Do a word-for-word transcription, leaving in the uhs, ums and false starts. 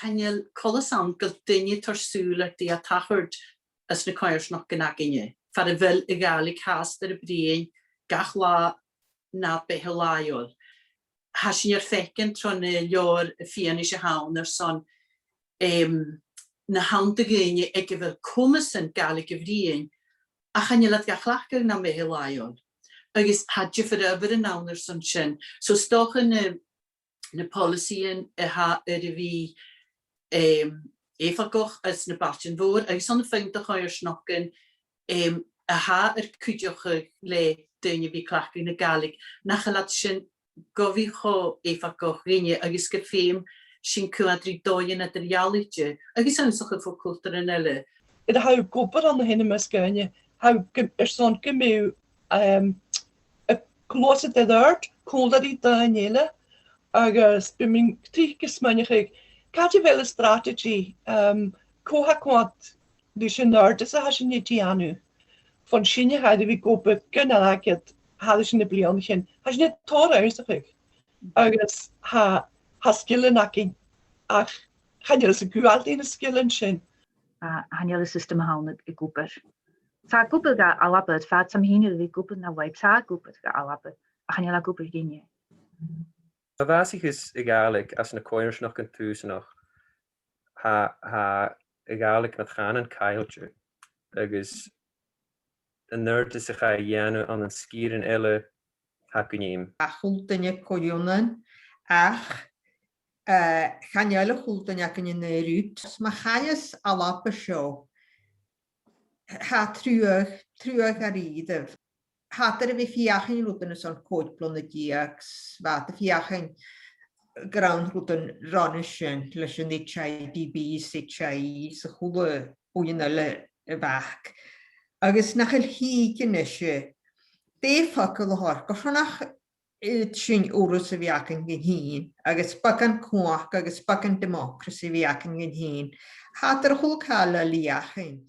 Chan eil coltas ann gu bheil daoine a' toirt sùil air dè tha a' tachairt anns na coimhearsnachdan againne, far a bheil a' Ghàidhlig fhathast air a bruidhinn gach latha nad beatha làitheil. Tha sinn air faicinn tro na leabhair fianais a th' ann airson, em, na th' ann do dhaoine aig a bheil comas an Gàidhlig a bhruidhinn, ach chan eil iad ga chleachdadh nam beatha làitheil. Agus tha diofar adhbharan ann airson sin. So 's dòcha na, na poileasaidhean a tha air a bhith, em, èifeachdach anns na bailtean mhòr agus ann am fuinn de choimhearsnachdan, em, a tha air cuideachadh le daoine a bhith a' cleachdadh na Gàidhlig, nach eil iad sin gu bhith cho èifeachdach dhuinne agus gur feum sinn coimhead ri dòighean eadar-dhealaichte agus ionnsachadh bho chultaran eile. Nuair a tha thu ag obair ann a shin am measg dhaoine, tha thu gu, airson gum bi, em, a' gluasad air adhart còmhla ri daoine eile, agus bidh mi tric a' smaoineachadh, càit a bheil an strategy, em, cò tha coimhead ris an adhartas a tha sinn a' dèanamh? Bhon sinne tha air a bhith ag obair gun fhàgail thairis air na bliadhnaichean. Tha sinn a' tòrr ionnsachadh. Agus tha, tha sgilean againn, ach chan eil fhios aig a h-uile duine na sgilean sin. A, chan eil an system a th' ann ag, ag obair. Tha e ag obair dha Alba, fad 's a tha mi fhìn air a bhith ag obair na webs, tha e ag obair dha Alba, ach chan eil e ag obair dhuinne. Tha bàsachas a' Ghàidhlig anns na coimhearsnachdan tùsanach, tha, tha a' Ghàidhlig nad chànan caillte, agus an adhartas a chaidh a dhèanamh ann an sgìrean eile, tha gu nì. A h-uile duine co-ionann, ach, eh, chan eil a h-uile duine againn an aon rud. 'S ma chailleas Alba seo, tha truagh, truagh air ìre. Tha iad air a bhith a' feuchainn rudan airson còig bliadhna deug, 's bha iad a' feuchainn grunn rudan roimhe sin leis an H I D B, H I E, 's a h-uile uinnean eile a bh' aca. Agus nach eil thìde a-nise, dè am facal a th' orra, gu sònraichte iad sin urras a bhith againn dhuinn fhìn, agus beagan cumhachd agus beagan democracy a bhith againn dhuinn fhìn. Tha iad air a h-uile càil a lìonadh.